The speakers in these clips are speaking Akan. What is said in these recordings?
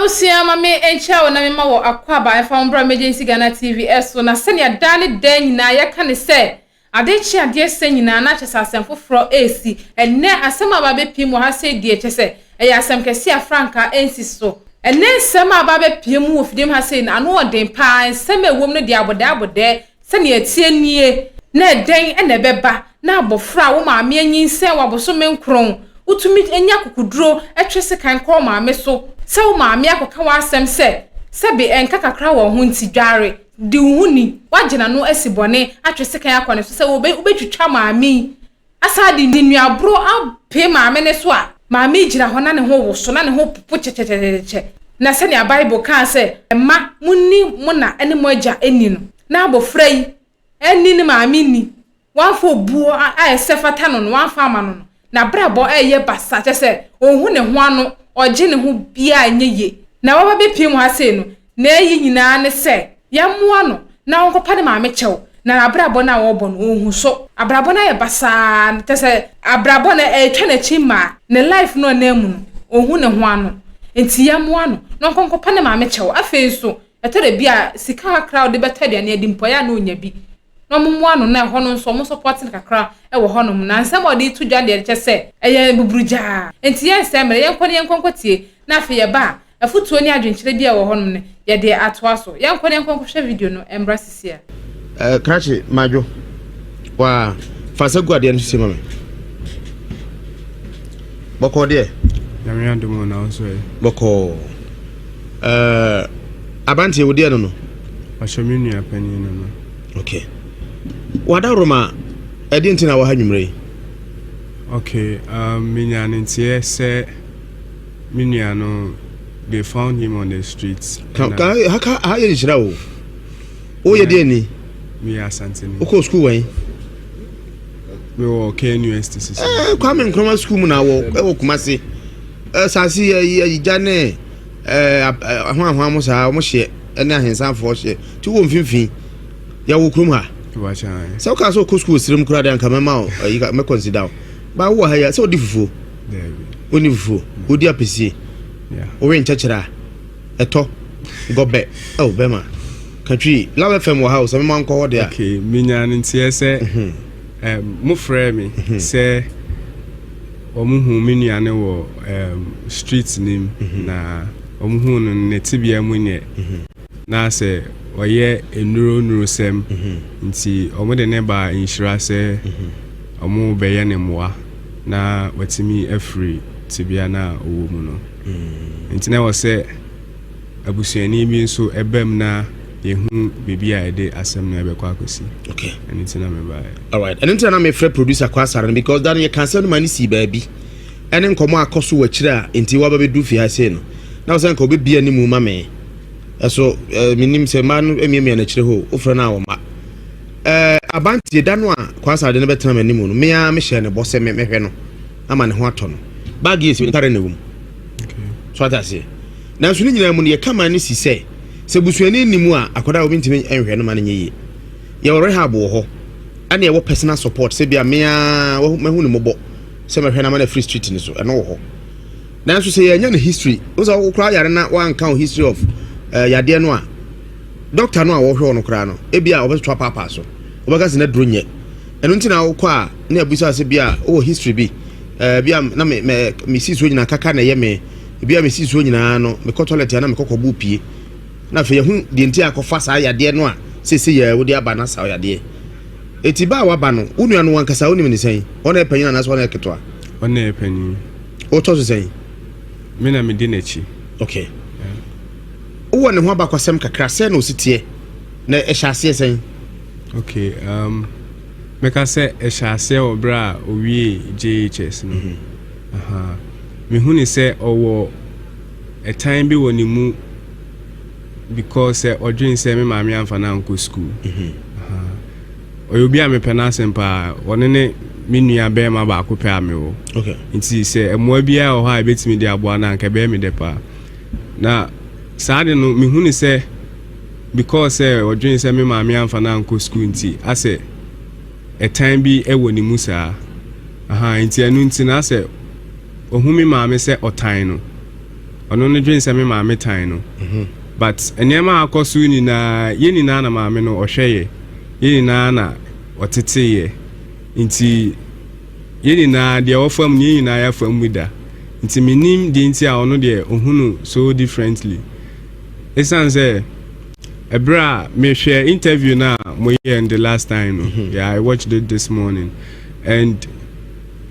Abusua ma me nkyia wo na me ma wɔ akwaaba ɛfa wo mbra Emergency Ghana TV ɛso na sɛnea daa ne daa nyinaa yɛka ne sɛ ade kye adeɛ sɛ nyinaa na kyɛ sɛ asɛm foforɔ ɛresi. Ɛnnɛ asɛm a aba abɛpie mu wɔ ha sei deɛ kyɛ sɛ ɛyɛ asɛm kɛseɛ a frankaa ɛnsi so. Ɛnnɛ nsɛm a aba abɛpie mu wɔ fidiem ha sei no ano ɔden paa, nsɛm a ɛwɔ mu no deɛ abɔdɛɛ abɔdɛɛ. Sɛnea ɛteɛ nie, na ɛdɛn na ɛbɛba na abɔfra a wo maame anyinsɛn wo abosome nkron, wotumi nya akokoduro twe sekan kɔ wo maame so sɛ wo maame akɔka w'asɛm sɛ sɛbe ɛnka kakra wɔ wo ho nti dware, di wo ho ni, woagye n'ano asi bɔne atwe sekan akɔ ne so sɛ wobɛtwitwa maame yi asan de nnuaboro apee maame no so a, maame yi gyina hɔ na ne ho woso, na ne ho popo kyɛkyɛkyɛkyɛkyɛ. Na sɛnea Bible kaa sɛ, Mma munni mo na ne mo agya nni no, na abofra yi anni ne maame nni, wamfa obuo a ɛsɛ fata no no, wamfa ama no no, n'abrabɔ reyɛ basaa, kyerɛ sɛ, onhu ne ho ano, ɔgye ne ho biara nyɛ yie. Na waba bɛpue mu ha sei no, N'ayi nyinaa ne sɛ yɛmmoa no na ɔnkɔpa ne maame kyɛw, na n'abrabɔ no a ɔrebɔ no, ɔnhu so. Abrabɔ no ayɛ basaa, kyerɛ sɛ abrabɔ no ɛretwa n'akyi mmaa. Ne life no a ɔnam mu no, ɔnhu ne ho ano. Nti yɛmmoa no na ɔnkɔ nkɔpa ne maame kyɛw. Afei nso, ɛtɔ da bi a, sika kakra a ɔde bɛtɔ aduane adi mpo, ɛyɛ a na ɔnya bi. Na wɔmmoa no na ɛhɔ no nso wɔsɔpɔte no kakra wɔ hɔnom. Na nsɛm a ɔde reto dwa deɛ, kyerɛ sɛ ɛyɛ buburugyaa. Nti yɛnsɛe mmerɛ, yɛnkɔ na yɛnkɔ nkɔtie, na afei yɛba a, Afotuo ne adwenkyerɛ bi a ɛwɔ hɔnom no, yɛde atoa so. Yɛnkɔ na yɛnkɔ nkɔhwɛ video no mmra sisi a. Eh, krakye, madwo. Waa, fa nsa gu adeɛ no so sie ma me. Bɔkɔɔ deɛ? Nyame adom o, na wo nso ɛ? Bɔkɔɔ. Eh, abanteɛ, wo deɛ no no? Ɔhyɛ me nua panin no no. Okay. Wadaworoma, ɛdeɛ nti na wɔ ha nwummerɛ yi? Okay, um, menya ne nteɛ sɛ Me nua no they found him on the street. Ka ka ha ka ha yɛ nhyira o. O yɛ deɛ ni. Me yɛ Asanteni. O kɔ school wɛn? Me wɔ KNUST sisi. Eh Kwame Nkrumah school mu na wɔ ɛwɔ Kumasi. Eh saasi yɛ yɛ gya ne eh ahoa ahoa mo saa wɔn hyɛ ɛne ahensanfoɔ hyɛ ti wɔ mfimfini yɛ wɔ kurom ha. Sɛ wokaa sɛ wokɔ school sirim koraa deɛ anka mɛma wo ayi mɛ consider wo. Ba wowɔ ha yi sɛ wodi fufuo. Wonni fufuo, wodi apɛsie, wowe nkyɛkyerɛ a, ɛtɔ, gɔbɛ, oh bɛma, ka twi, Love FM wɔ ha o, sɛ mema nkɔ hɔ deɛ a. Okay, menya no nteɛ sɛ mhm. um, mofrɛɛ me mhm. sɛ wɔn hu me nua no wɔ um, street nim mhm. na wɔn hu no ne tebea mu nyɛ na sɛ ɔyɛ nnuro nnuro sɛm nti wɔn de ne ba nhyira sɛ wɔn bɛyɛ ne mmoa. na watumi afiri tebea no a ɔwɔ mu no. Nti na ɛwɔ sɛ abusuani bi nso ba mu na yɛhu baabi a ɛde asɛm no ɛbɛkɔ akɔsi. Okay. Ɛno nti na mebaeɛ. Alright. Ɛno nti na na mefrɛ producer Kwasare no because da no yɛka asɛm no ma no sii baabi. Ɛne nkɔmmɔ a akɔ so wɔ akyire a nti waba bɛduru fie ha sei no. Na wɔ sɛ nka ɔbɛbia ne mu ma me. Ɛso eh, menim sɛ mmaa no miamia no akyire hɔ o. Wofrɛ no a wɔma. Ɛɛ, abanteɛ, da no a Kwasar de no bɛtena m'anim no, me ara mehyɛɛ no bɔ sɛ me mɛhwɛ no ama ne ho atɔ no. Bag yi esi ntare na ɛwɔ mu. So ate aseɛ? Nanso ne nyinaa mu no, yɛka ma no si sɛ, sɛ busuani nni mu a, akwadaa a obi ntumi nhwɛ no ma no nyɛ yie. Yɛwɔ rehab wɔ hɔ, ɛna yɛwɔ personal support sɛ bi a me ara mahu no mmɔbɔ sɛ mɛhwɛ no ama no afiri street no so, ɛno wɔ hɔ. Nanso sɛ yɛanya no history, wo sɛ wo koraa yare na woanka wo history of uh, yadeɛ no a, Dɔkta no a ɔrehwɛ wo no koraa no, ebia ɔbɛtoto apaapaa so. Ɔbɛka sɛ n'aduro nyɛ. Ɛno nti na wokɔ a na yɛabisa wo sɛ bia wowɔ history bi. Ɛɛ bia na me me me si soɔ nyinaa kaka na ɛyɛ me. Bia me si soɔ nyinaa no mekɔ toilet a na mekɔ kɔbo pie. Na afei yɛhu deɛ nti a akɔfa saa yadeɛ no a seesei yɛ wode aba no asaw yadeɛ. Eti ba a waba no, wo nua no wankasa wonim ne sɛn? Ɔna yɛ panyin anaasɛ ɔna yɛ ketewa? Ɔna yɛ panyin. Wotɔ so sɛn? Me na medi n'akyi. Okay. Wowɔ ne ho abakwasɛm kakra, sɛn na osi teɛ, na ɛhyɛ aseɛ sɛn? Okay, um, mɛka sɛ ɛhyɛ aseɛ wɔ berɛ a owiee JHS no. Mm -hmm. Aha. Mehu ne sɛ ɔwɔ ɛtan bi wɔ ne mu because sɛ ɔdwen sɛ me maame amfa no ankɔ sukuu. Mm -hmm. Ɔyɛ obi a mepɛ n'asɛm paa. Ɔno ne me nua bɛrima baako pɛ a mewɔ. Okay. Nti sɛ mmoa biara wɔ hɔ a ɛbɛtumi de aboa no a, anka ɛbɛyɛ me dɛ paa. Na saa ade no mehu no sɛ because sɛ ɔdwene sɛ me maame amfa no ankɔ sukuu nti asɛ ɛtan bi wɔ ne mu saa. Aha nti ɛno nti no asɛ ɔhu me maame sɛ ɔtan no. Ɔno no dwen sɛ me maame tan no. But nneɛma a akɔ so nyinaa, yɛn nyinaa na maame no ɔhwɛ yɛ. Yɛn nyinaa na ɔtete yɛ. Nti yɛn nyinaa deɛ wɔfa mu no, yɛn nyinaa yɛafa mu da. Nti menim deɛ nti a ɔno deɛ ɔhu so differently. Ɛsiane sɛ ɛberɛ a mehwɛ interview no a moyɛɛ the last time no, yeah, I watched it this morning and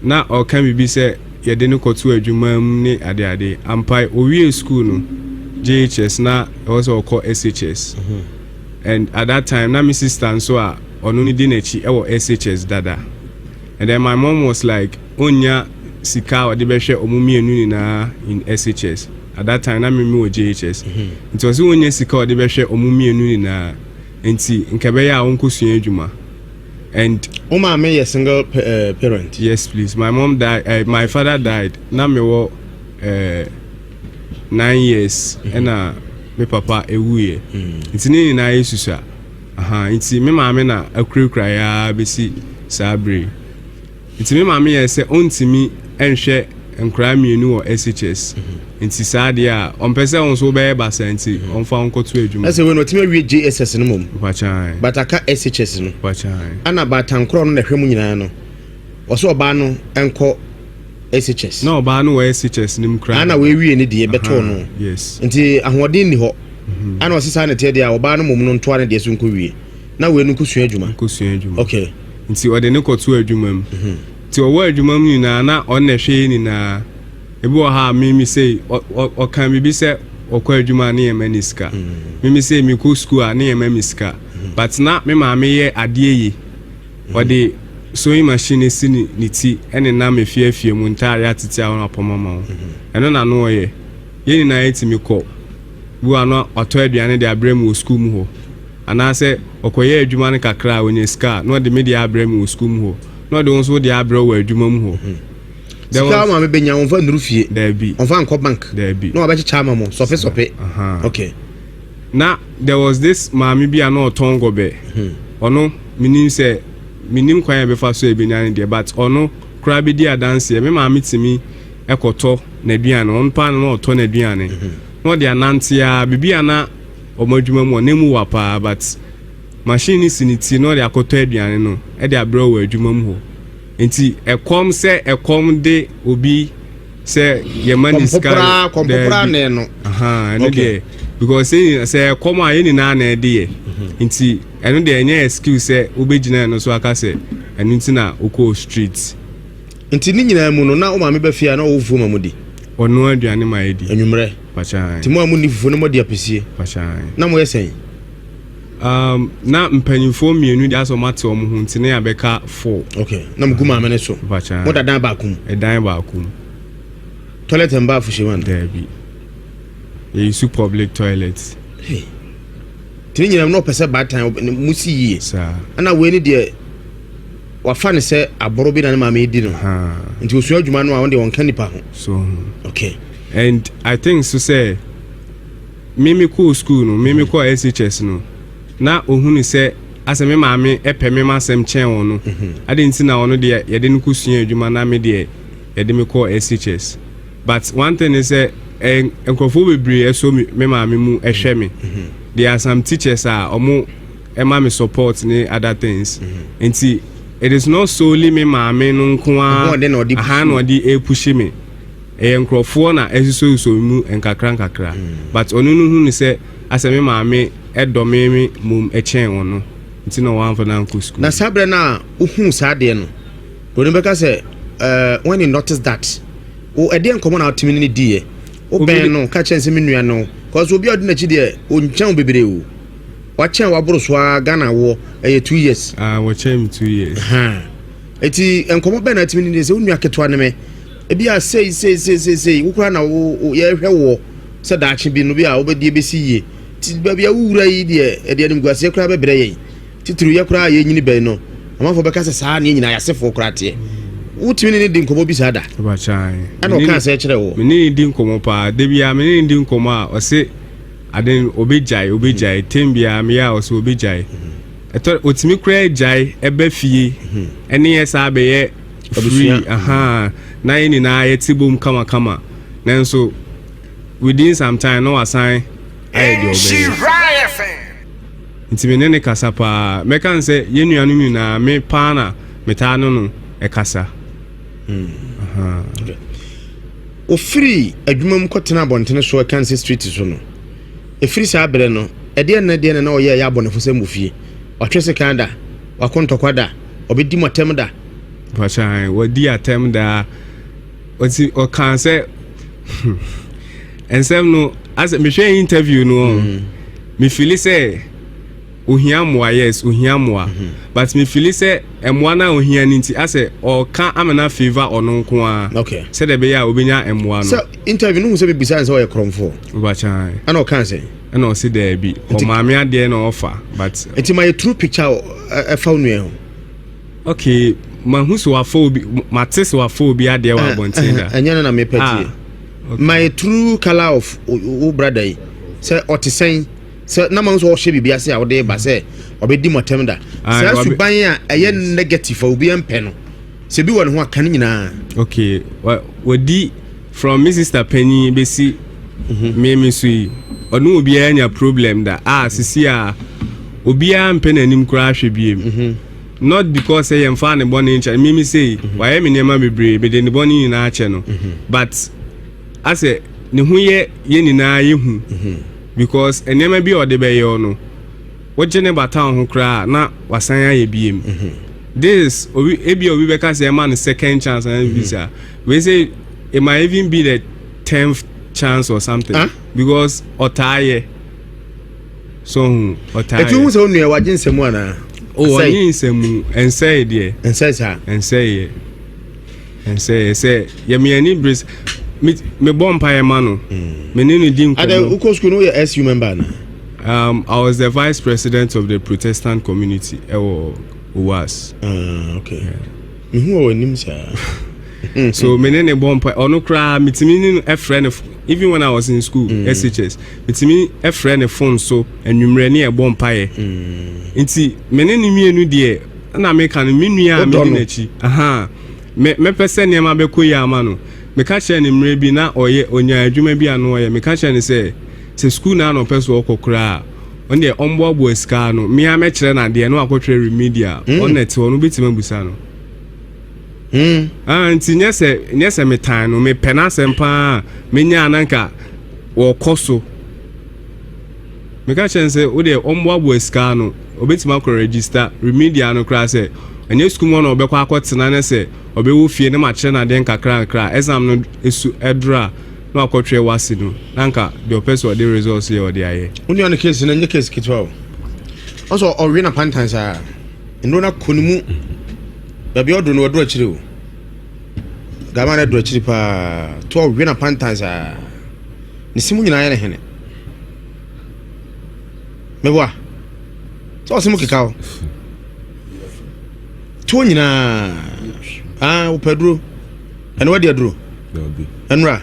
na ɔka biribi sɛ yɛde no kɔto adwuma mu ne adeade. Ampa, owie school no, JHS, na ɛwɔ sɛ ɔkɔ SHS, and at that time na me sister nso a ɔno no di n'akyi ɛwɔ SHS dada, and then my mom was like onya sika a ɔde bɛhwɛ ɔmo mmienu nyinaa in SHS. At that time na me mi wɔ JHS, nti ɔsɛ onya sika a ɔde bɛhwɛ ɔmo mmienu nyinaa, nti nka ɛbɛyɛ a ɔnkɔsua adwuma and Wo maame yɛ single parent? Yes please, my mom died, my father died na me wɔ 9 years ɛna me papa ewuiɛ, nti ne nyinaa yɛ susua aha. Nti me maame na akurakura ya bɛsi saa bere. Nti me maame yɛ sɛ ɔntumi nhwɛ nkwaraa mmienu wɔ SHS, nti saa deɛ a ɔmpɛ sɛ ɔn nso wobɛyɛ basa, nti ɔmfa nkɔto adwuma. Ɛsɛ wei no ɔtumi awie JSS no mom. Mpakyan. But aka SHS no. Mpakyan. Ana baatan korɔ no na ɛhwɛ mu nyinaa no, ɔsɛ ɔbaa no nkɔ SHS. Na ɔbaa no wɔ SHS no mu koraa. Ana wɔawie ne deɛ bɛtɔɔ no. Yes. Nti ahoɔden ni hɔ, ana ɔsɛ saa ne teɛ deɛ a ɔbaa no mom no ntoa ne deɛ so nkɔ wie na wei no nkɔsua adwuma. Nkɔsua adwuma. Nti ɔde ne kɔto adwuma mu. Nti ɔwɔ adwuma mu nyinaa na ɔno na ɛhwɛ yɛ nyinaa. Ebi wɔ ha a mimi sei ɔka biribi sɛ ɔkɔ adwuma a ne yɛ ma ne sika. Mimi sei mekɔ school a ne yɛ ma me sika, but na me maame yɛ adeɛ yi, ɔde sewing machine si ne ti ɛne nam efiefie mu ntaare atete a wɔn apɔm ama wɔn. Ɛno na no ɔyɛ yɛn nyinaa yɛtumi kɔ bi wa no, watɔ aduane de abrɛ mu wɔ school mu hɔ, anaasɛ ɔkɔyɛ adwuma no kakra a onya sika a na ɔde me deɛ abrɛ mu wɔ school mu hɔ, na ɔde wɔn nso de abrɛ wɔ adwuma mu hɔ. Sika wo maame bɛnya, ɔmfa nnuru fie? Daabi. Ɔmfa nkɔ bank? Daabi. Na wabɛkyekyɛ ama mo sɔfe sɔpe? Aha. Na there was this maame bi a na ɔtɔn gɔbɛ. Ɔno menim sɛ menim kwan a yɛbɛfa so a ebenya ne deɛ, but ɔno koraa bɛdi adanseɛ. Me maame tumi ɛkɔtɔ n'aduane, ɔno paa na ɔtɔ n'aduane na ɔde anante a biribi a na ɔmo adwuma mu ɔne mu wa paa, but machine no si ne ti na ɔde akɔtɔ aduane no ɛde abrɛ wɔ adwuma mu hɔ. Nti ɛkɔm sɛ ɛkɔm de obi sɛ yɛma ne sika. Kɔmpopora kɔmpopora. Daabi. Ne no. Aha, ɛno deɛ, because sɛ ɛkɔm a yɛn nyinaa na ɛde yɛ, nti ɛno deɛ ɛnyɛ excuse sɛ wobɛgyina ɛno so aka sɛ ɛno nti na wokɔɔ street. Nti ne nyinaa mu no na wo maame bɛfie a na ɔwɔ fufuo ma mu di? Ɔno aduane ma yɛdi. Anwummerɛ? Pakyan. Nti mo a monni fufuo no mɔde apɛsie? Pakyan. Na moyɛ sɛn? Na mpanyinfoɔ mmienu de asɛ ɔmo ate ɔmo ho, nti ne yɛabɛka four. Okay, na mogu maame no so? Pakyan. Moda dan baako mu? Ɛdan baako mu. Toilet and bath hyɛ mu ana? Daabi, yɛyi su public toilet. Hey. Nti ne nyinaa mu na ɔpɛ sɛ baatan mu si yie. Saa. Ɛna wei ne deɛ wafa ne sɛ aboro bi na ne maame yi di no. Nti osua adwuma no a ɔno deɛ ɔnka nipa ho. So and I think so sɛ mímí kɔɔ school no, mímí kɔɔ SHS no, na ohunu sɛ asɛ me maame ɛpɛ me ma asɛm kyɛn wɔn no ade, nti na ɔno deɛ yɛde no kɔ sua adwuma na me deɛ yɛde me kɔɔ SHS. But one thing is sɛ nkurɔfoɔ bebree ɛso me maame mu ɛhwɛ me. There are some teachers a ɔmo ɛma me support ne other things, nti it is not solely me maame no nko ara. Ahoɔden na ɔde aha na ɔde epush me. Ɛyɛ nkurɔfoɔ na ɛsosɔsɔ mu nkakra nkakra, but ɔno no hu ne sɛ asɛ me maame ɛdɔ me mom ɛkyɛn ɔno, nti na wɔamfa no ankɔ school. Na saa berɛ no a wohuu saa adeɛ no, buroni bɛka sɛ when you notice that wo ɛdeɛ nkɔmmɔ na wotumi ne ne diiɛ, wobɛn no ka kyerɛ sɛ me nua no, cause obi a ɔde n'akyi deɛ ɔnkyɛn wo bebree o, wakyɛn waboro so a Ghana woɔ ɛyɛ 2 years. Ah, wɔkyɛn me 2 years. Eti nkɔmmɔ bɛn na atumi ne ne sɛ wo nua ketewa ne me, ebi a sei sei sei sei sei, wo koraa na wo yɛhwɛ woɔ sɛ daakye bi no bi a wobɛdi ebɛsi yie, ti baabi a wowura yi deɛ ɛdeɛ animguaseɛ koraa bɛbrɛ yɛn, titiri yɛ koraa yɛnyini bɛn no, amanfoɔ bɛka sɛ saa ne nyinaa yɛasefoɔ koraa teɛ. Wotumi ne ne di nkɔmmɔ bi saa da? Ɛbakyan. Ɛna ɔkaa sɛ kyerɛ wo? Me ne ne di nkɔmmɔ paa. Da biara me ne ne di nkɔmmɔ a ɔse ade obɛgyae, obɛgyae. Tem biara meyɛ a ɔsɛ obɛgyae. Ɛtɔ otumi koraa gyae ɛbɛ fie ɛne yɛ saa bɛyɛ free. Abusua. Aha, na yɛn nyinaa yɛte bom kamakama, nanso Within some time na wasan ayɛ deɛ ɔbɛyɛ. Nti me ne no kasa paa. Mɛka no sɛ yɛn nuanom nyinaa me paa na metaa ne no kasa. Ɔfirii adwuma mu kɔtenaa abɔntene so Ɛkanse Street so no, ɛfiri saa berɛ no, ɛdeɛn ne deɛn na na ɔyɛ a ɛyɛ abɔnefosɛm wɔ fie? Watwe sekan da? Wako ntɔkwa da? Ɔbɛdi mo atɛm da? Mpakyɛ, wadi atɛm daa. Ɔti ɔkaa sɛ nsɛm no asɛ mehwɛ interview no mm. Me feeli sɛ ohia mmoa yes ohia mmoa mm -hmm. but me feeli sɛ mmoa no a ohia no nti asɛ ɔka amena favour ɔno nko ara okay. sɛdeɛ ɛbɛyɛ a obɛnya mmoa no. Sɛ interview no hu sɛ bebisa sɛ ɔyɛ korɔmfoɔ ɔbakyan ɛna ɔka sɛ ɛna ɔse daabi ɔmaame adeɛ na ɔfa but nti ma yɛ true picture ɛfa wo nua ho. Okay, mahu sɛ wafa obi, mate sɛ wafa obi adeɛ wɔ abɔnten da. Ɛnyɛ no na mepɛ tie. Ah, okay. My true color of wo brother yi sɛ ɔte sɛn sɛ na mahu sɛ ɔhyɛ biribi ase a wode ba sɛ ɔbɛdi mɔtɛm da. Saa suban a ɛyɛ negative a obi mpɛ no sɛ bi wɔ ne ho aka ne nyinaa. Okay, wadi from me sister panyin bɛsi mhm. me me so yi ɔne obiara nya problem da a sisi a obiara mpɛ n'anim koraa hwɛ biem. Mhm. Not because sɛ yɛmfaa ne bɔne nkyɛ me me sei mhm. wayɛ me nneɛma bebree mede ne bɔne nyinaa kyɛ no mhm. but asɛ ne ho yɛ yɛ nyinaa yɛ hu mhm. because nneɛma bi a ɔde bɛyɛ no wogye ne bata ho koraa na wasan ayɛ biem this obi ebi obi bɛka sɛ ɛma no second chance and bi saa wei sɛ it might even be the 10th chance or something huh? Because ɔtaa yɛ. So hu ɔtaa yɛ. Etu hu sɛ onua wagye nsɛmu anaa? O oh, ɔnye nsɛmu ɛnsɛe deɛ. Ɛnsɛe saa. Ɛnsɛe yɛ. Ɛnsɛe yɛ sɛ yɛ me ani bere me me bɔ mpa yɛ ma no. Mm. Me ne no di nkɔmɔ. Adɛ wokɔ sukuu no woyɛ SU member ana? I was the vice president of the Protestant community ɛwɔ OWAS. Ah, okay. Yeah. Mehu wɔ w'anim saa. So me ne ne bɔ mpa ɔno koraa metumi ne no ɛfrɛ no even when I was in school mm. SHS metumi frɛ ne phone so anwummerɛ ne yɛbɔ mpaeɛ mm. nti me ne ne mmienu deɛ na meka no me nua a medi n'akyi aha mɛpɛ sɛ nneɛma bɛkɔ yi ama no. Meka kyerɛ ne mmerɛ bi na ɔyɛ ɔnya adwuma bi a no ɔyɛ, meka kyerɛ ne sɛ sɛ sukuu na na ɔpɛ so ɔkɔ koraa ɔno deɛ ɔmboaboa sika no mea mɛkyerɛ no adeɛ na wakɔtwerɛ remedial mm. ɔno ɛte hɔ no wobɛtumi abusa no. Ah, nti nyɛ sɛ nyɛ sɛ metan no, mepɛ n'asɛm paa a menya a na nka wɔkɔ so. Meka kyerɛ no sɛ wo deɛ ɔmboaboa sika ano, ɔbɛtumi akɔ register remedial no koraa sɛ ɛnyɛ sukuu mu hɔ na ɔbɛkɔ akɔtena ne sɛ ɔbɛwɔ fie na makyerɛ no adeɛ nkakra nkakra a exam no su ɛduru a na wakɔtwerɛ wasi no na nka deɛ ɔpɛ sɛ ɔde results yɛ ɔde ayɛ. Wo nua no case no ɛnyɛ case ketewa o. Ɔsɛ ɔwe na pantan saa. Nnuro no akɔ ne mu. Baabi a ɔduru no waduru akyiri o. Gama no aduru akyiri paa. To ɔwe na pantan saa. Ne se mu nyinaa yɛ ne hene. Meboa. Sɛ ɔse mu keka o. Tuo nyinaa. Ah, wopɛ duro. Ɛno wadi aduro. Ɛnura.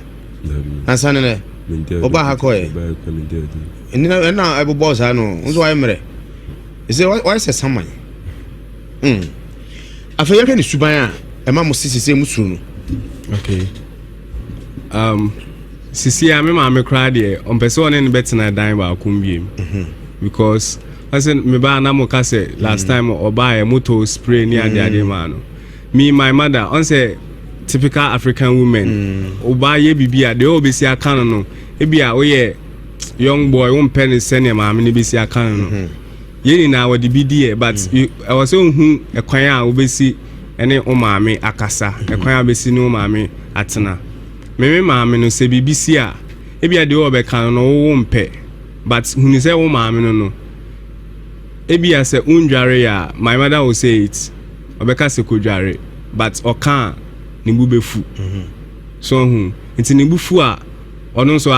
Ansa ne nɛ. Ɔba ha kɔɛ. Ɛnna ɛbobɔ saa no. Nso wayɛ mmerɛ. Ɛsɛ wayɛ sɛ saman. Mm. Afei yɛhwɛ ne suban a ɛma mo sisi sɛ mo suro no. Okay. Sisi a me maame koraa deɛ ɔmpɛ sɛ ɔne no bɛtena dan baako mbiem. Mm-hmm. Because ɔsɛ me baa na mo ka sɛ last mm. time ɔbaa yɛ moto spray ne ade ade mm. maa no. Me my mother ɔn sɛ typical African women. Mm. Ɔbaa yɛ biribi a deɛ ɔbɛsi aka no no ebi a woyɛ young boy wompɛ ne sɛnea maame no bɛsi aka no no. Mm-hmm. Yɛn nyinaa wɔde bi di yɛ but ɛwɔ sɛ wohu ɛkwan a wobɛsi ne wo maame akasa, ɛkwan a wobɛsi ne wo maame atena. Me me maame no sɛ biribi si a, ebia deɛ ɔbɛka no no wo mpɛ but hunu sɛ wo maame no no ebia sɛ wondware yɛ a my mother will say it, ɔbɛka sɛ kɔdware but ɔka a ne bo bɛfu. So ɔhu nti ne bo fu a ɔno nso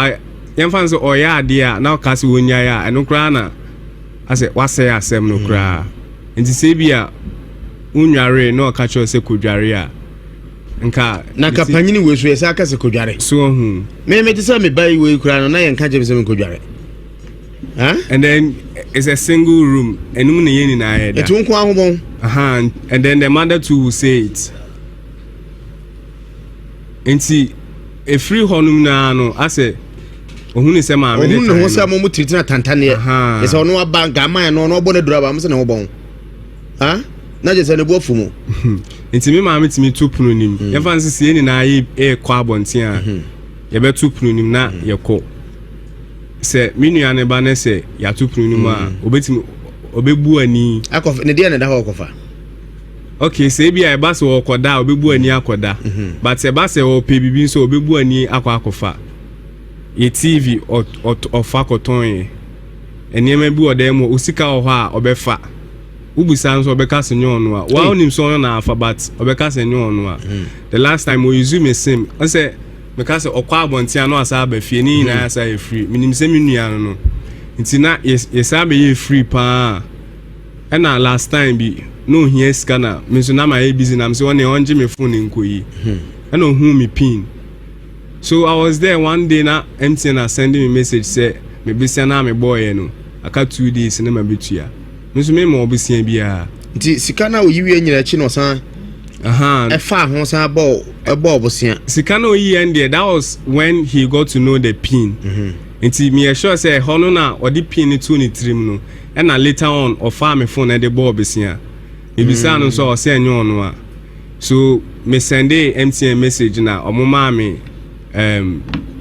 yɛmfa no sɛ ɔyɛ adeɛ a na ɔka sɛ wɔnyae a ɛno koraa na asɛ wasɛe asɛm no koraa nti sɛ ebi a wonwaree na ɔka kyerɛ sɛ kɔdware a nka na nka panyini wei so yɛsɛ aka sɛ kɔdware so ɔhu me mete sɛ me ba yi wei koraa no na yɛnka kyerɛ me sɛ menkɔdware. Huh? And then it's a single room ɛnum na yɛn nyinaa yɛ da ɛti wo nko ahobɔn. Uh-huh. And then the mother too will say it. Nti ɛfiri hɔ nom naa no asɛ. Ohunu sɛ maame ne Ohunu ne ho sɛ mo mo tiritina tantaneɛ. Yɛ sɛ ɔno aba nka ama yɛ no ɔno ɔbɔ ne duro aba mo sɛ ne ho bɔn. Ha? Na gye sɛ ne bo afu mo. Nti me maame tumi to pono nim. Mm. Yɛmfa nso sɛ yɛn nyinaa yɛkɔ abɔnten a mm-hmm. yɛbɛto pono nim na mm. yɛkɔ. Sɛ me nua ne ba ne sɛ yɛato pono nim a mm. obetumi ɔbɛbu ani. Akɔfa ne deɛ na ɛda hɔ ɔkɔfa. Okay, sɛ ebi a ɛba sɛ ɔkɔda a ɔbɛbu ani akɔda. Mm-hmm. But sɛ ɛba sɛ ɔpɛ biribi nso ɔbɛbu ani akɔ akɔfa. Yɛ TV ɔfa kɔtɔn yɛ. Nneɛma bi wɔ dan mu hɔ, osika wɔ hɔ a ɔbɛfa. Wobisa nso ɔbɛka sɛ nyɛ ɔno a. Wa wonim sɛ ɔno na afa but ɔbɛka sɛ nyɛ ɔno a. Hmm. The last time ɔyusu me sim, ɔsɛ meka sɛ ɔkɔ abɔnten a na ɔsan aba fie ne nyinaa hmm. asa yɛ free. Menim sɛ me nua no no. Nti na yɛsan bɛyɛ free paa. Ɛna last time bi na ohia sika na me nso na mayɛ busy na me sɛ ɔne ɔngye me phone nkɔyi. Hmm. Ɛna ohuu me pin. So I was there one day na MTN asɛnde me message sɛ me besia no a me bɔɔyɛ no aka 2 days na ma betua. Me nso me ma ɔbesia biara. Nti sika no a oyi wie nyina akyi na ɔsan ɛfaa ho san bɔɔ ɛbɔɔ bosea. Sika no oyi yɛn deɛ, that was when he got to know the pin. Nti me yɛ sure sɛ ɛhɔ no na ɔde pin no too ne tirim no ɛna later on ɔfaa me phone ɛde bɔɔ besia. Mebisaa no nso a ɔsɛ ɛnyɛ ɔno a. So me sɛndee MTN message na ɔmo maa me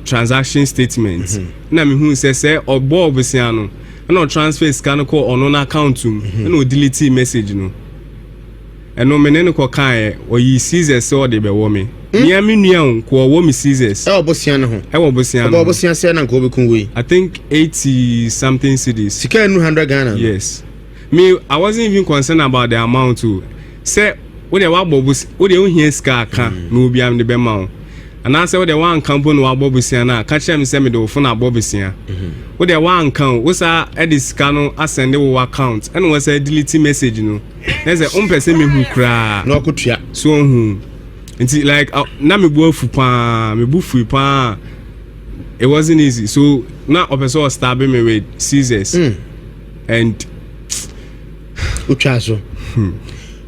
transaction statement. Na me hu sɛ sɛ ɔbɔɔ bosea no ɛna ɔtransfer sika no kɔ ɔno n'account mu ɛna ɔdelete message no. Ɛno me ne no kɔ kaeɛ, ɔyii scissors sɛ ɔde bɛwɔ me. Mea me nua o, nka ɔwɔ me scissors. Ɛwɔ bosea no ho. Ɛwɔ bosea no ho. Ɔbɔ bosea sɛ na nka ɔbɛku wei. I think 80 something cedis. Sika enu 100 Ghana no. Yes. Me, I wasn't even concerned about the amount o. Sɛ wo deɛ wabɔ bos wo deɛ wohia sika aka na obi a mede bɛma wo. Anaasɛ wo deɛ woanka mpo na wabɔ bosea no a, ka kyerɛ me sɛ mede wo phone abɔ bosea. Wo deɛ woanka o, wo saa de sika no asɛnde wo account ɛna wɔsan delete message no. Na sɛ wompɛ sɛ mehu koraa. Na ɔkɔtua. So ohu. Nti like na me bo afu paa, me bo fui paa. It wasn't easy. So na ɔpɛ sɛ ɔstab me with scissors. And wotwaa so.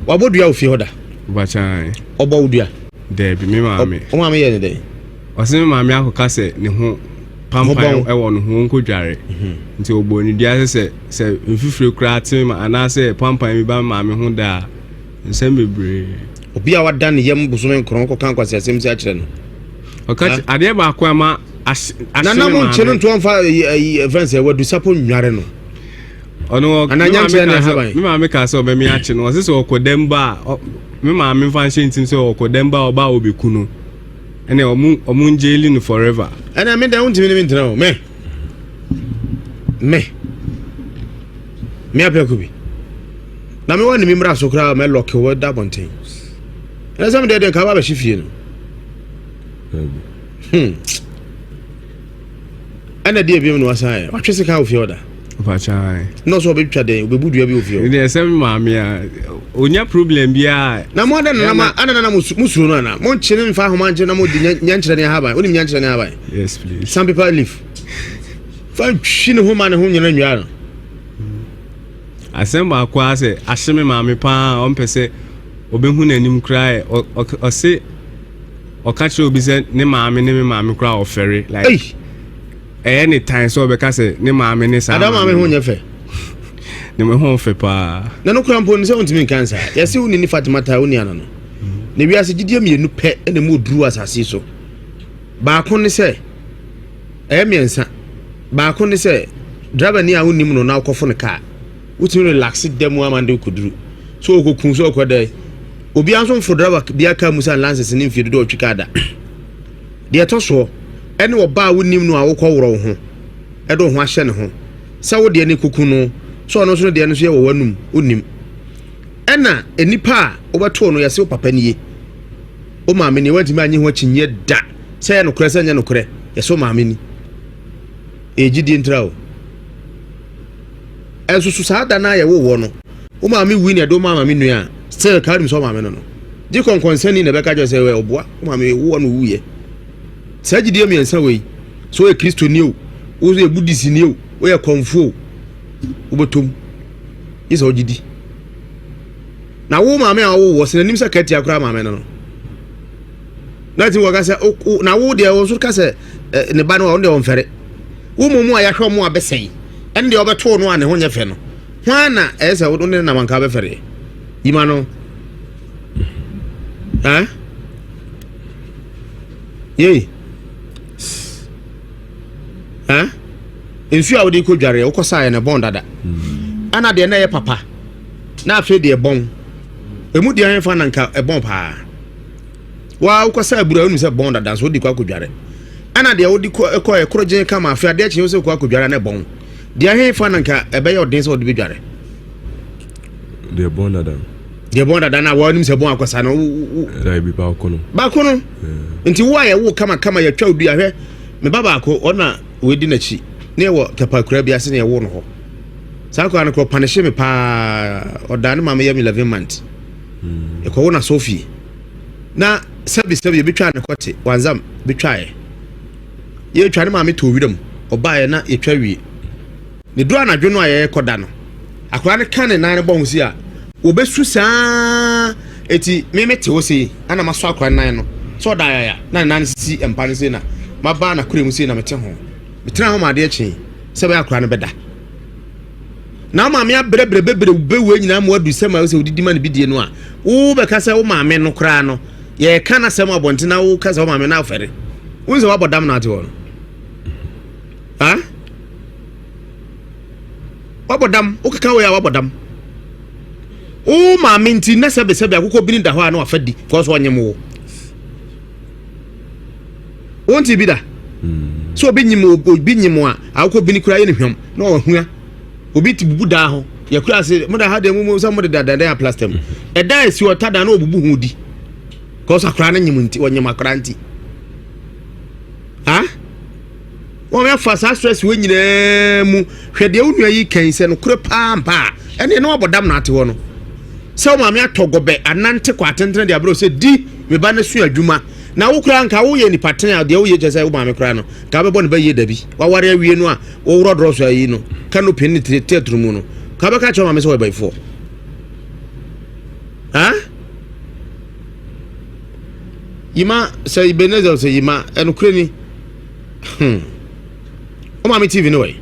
Wabɔ dua wɔ fie hɔ da? Bakyan. Ɔbɔ wo dua? Daabi, me maame. Wo maame yɛ ne dɛn? Ɔsɛ me maame akɔka sɛ ne ho pampan ɛwɔ ne ho nkɔdware. Nti ɔbɔ ne dua sɛ sɛ mfifire koraa te ma anaasɛ pampan bi ba me maame ho da a, nsɛm bebree. Obi a wada ne yam bosome nkron kɔka nkwaseasɛm si akyerɛ no. Ɔka adeɛ baako a ma ahye me Nana mo nkye no ntoa mfa ɛfɛn sɛ wadu sapo nnware no. Ɔno ɔ me maame kaa sɛ me maame kaa sɛ ɔbɛme akye no, ɔse sɛ ɔkɔ dɛm ba a, me maame mfa nhyɛ ntim sɛ ɔkɔ dɛm ba a ɔba a ɔbɛku no, ɛnɛ ɔmo ɔmo ngyeli no forever. Ɛnɛ me dɛn wontumi ne me ntena o, me apɛko bi na me wa ne me mmra so koraa mɛ lɔke wɔ da abɔnten ɛnɛ sɛ me deɛ deɛ nka ba bɛhye fie no. Ɛna deɛ biom na wasan yɛ watwe sika wɔ fie hɔ da. Ɔpakyan. Na ɔsɛ ɔbɛtwa dɛn, ɔbɛbu dua bi wɔ fie hɔ. Ɛdeɛ sɛ me maame a ɔnya problem biara. Na mo adɛ nana ma adɛ nana mo suro no ana mo nkye ne nfa ahoma nkye na mo di nyankyerɛ ne ahaban, wonim nyankyerɛ ne ahaban? Yes please. Some people leaf fa ntwi ne ho ma ne ho nyina nwia no. Asɛm baako ara sɛ ahye me maame paa ɔmpɛ sɛ ɔbɛhu n'anim koraa yɛ ɔse ɔka kyerɛ obi sɛ ne maame ne me maame koraa ɔfɛre, like ɛyɛ ne tan sɛ ɔbɛka sɛ ne maame ne saa. Ada maame ho nyɛ fɛ. Ne me ho fɛ paa. Na no kora mpo no sɛ wontumi nka nsaa. Yɛse wo ne ni Fatima taa wo nua no no. Na wiase gyidie mmienu pɛ na mu oduru asase so. Baako ne sɛ ɛyɛ mmiɛnsa. Baako ne sɛ driver ni a wonim no na wokɔfo no kaa. Wotumi relax da mu ama de wokɔduru. So wokɔku so wokɔ dɛ. Obiara nso mfo driver bia kaa mu sɛ license ne mfie dodoɔ ɔtwi kaa da. Deɛ ɛtɔ soɔ ɛne ɔbaa a wonim no a wokɔworɔ wo ho ɛde wo ho ahyɛ ne ho sɛ wo deɛ no kɔku no sɛ ɔno nso no deɛ no nso yɛ wɔ w'anum wonim. Ɛna nnipa a wobɛtoo no yɛse wo papa nie, wo maame nie, woantumi annye ho akyinnyeɛ da sɛ ɛyɛ nokorɛ sɛ ɛnyɛ nokorɛ, yɛse wo maame ni. Ɛyɛ gyidie ntira o. Ɛnso so saa da no a yɛwo wɔ no, wo maame wui na ɛde wo maa maame nua a, still ka wonim sɛ wo maame no no. Gye kɔnkɔnsani na ɛbɛka kyerɛ sɛ ɔboa wo maame woɔ no wuiɛ. Saa gyidie mmiɛnsa wei, sɛ woyɛ Kristoni o, woyɛ Buddhistni o, woyɛ kɔmfoɔ o, wobɛtɔ mu. Gye sɛ wogye di. Na wo maame a wɔwo wɔ sɛ n'anim sɛ katia koraa maame no no. Na ti wɔka sɛ na wo deɛ wɔn nso ka sɛ ne ba no ɔno deɛ ɔmfɛre. Wo mmom a yɛahwɛ wɔn a bɛsɛe, ɛne deɛ wɔbɛtoo no a ne ho nyɛ fɛ no, hwan na ɛyɛ sɛ wo ne nam anka wobɛfɛreɛ? Yima no. Eh? Yei. Eh? Nsuo a wode kɔ dwareɛ, wokɔ saeɛ no ɛbɔn dada. Ɛna deɛ na ɛyɛ papa, na afei deɛ ɛbɔn. Emu deɛ ɛfa na nka ɛbɔn paa. Waa wokɔ sɛ abura wonim sɛ bɔn dada nso wode kɔ akɔdware. Ɛna deɛ wode kɔ kɔ ɛkoro gyen kama afei adeɛ kye wo sɛ kɔ akɔdware na ɛbɔn. Deɛ he fa na nka ɛbɛyɛ ɔden sɛ wode bɛdware. Deɛ bɔn dada. Deɛ bɔn dada na wɔnim sɛ bɔn akɔsa no. Dabi baako no. Baako no. Nti wo a yɛwo kama kama yɛtwa wo dua hwɛ me ba baako ɔna wɔadi n'akyi ne yɛwɔ tapakura bi ase ne yɛwo no hɔ. Saa akwadaa no korɔ panehye me paa ɔdaa ne maame yɛ me 11 months. Ɛkɔwo no asɔ fie. Na sɛbi sɛbi yɛbɛtwaa ne kɔte wanzam bɛtwaeɛ. Yɛtwa ne maame too wiram ɔbaeɛ na yɛtwa wie. Ne duru anadwo no a yɛrekɔda no akwadaa no ka ne nan no bɔ ho si a wɔbɛsu saa eti me mete hɔ sei ana masɔ akwadaa no nan no sɛ ɔda ayaya na ne nan no sisi mpa no sei na maba n'akora mu sei na mete ho metena ho ma adeɛ kyee sɛ bɛyɛ akwadaa no bɛda. Na wo maame abrɛbrɛ bɛbrɛ wo bɛwue nyinaa ma wadu sɛ ma sɛ wodidi ma no bidie no a, wobɛka sɛ wo maame no koraa no, yɛreka n'asɛm abɔnten na woka sɛ wo maame no afɛre. Wohu sɛ woabɔ dam na ate hɔ no. Ha? Woabɔ dam, wokeka wei a woabɔ dam. Wo maame nti na sɛbesɛbe akokɔ bini da hɔ a na wafa di, kɔɔ so ɔnyem wo. Wonte bi da? Sɛ obi nyim obi nyim a akokɔ bini koraa yɛ ne hwam na ɔhua. Obi te bubu daa ho. Yɛkura ase mo da ha deɛ mo mo sɛ mo de da dan a plaster mu. Ɛdan esi hɔ ta dan na obubu ho di. Kɔsɔ akora no nyim nti ɔnyim akora nti. Ha? Wɔn afa saa stress wɔ nyinaa mu. Hwɛ deɛ wo nua yi kan sɛ nokorɛ paa mpa a ɛne ɛne wabɔ dam na ate hɔ no. Sɛ wo maame atɔ gɔbɛ anante kɔ atentene de abrɛ sɛ di me ba no sua adwuma na wo koraa nka woyɛ nipa ten a deɛ woyɛ kyɛ sɛ wo maame koraa no nka wobɛbɔ ne ba yie dabi waware awie no a woworɔ drɔso ayi no canopy ne teatro mu no ka wobɛka kyerɛ maame sɛ wɔyɛ bayifoɔ ha yima sɛ Ebenezer sɛ yima ɛnokorɛ ni hmm wo maame tv no wɔ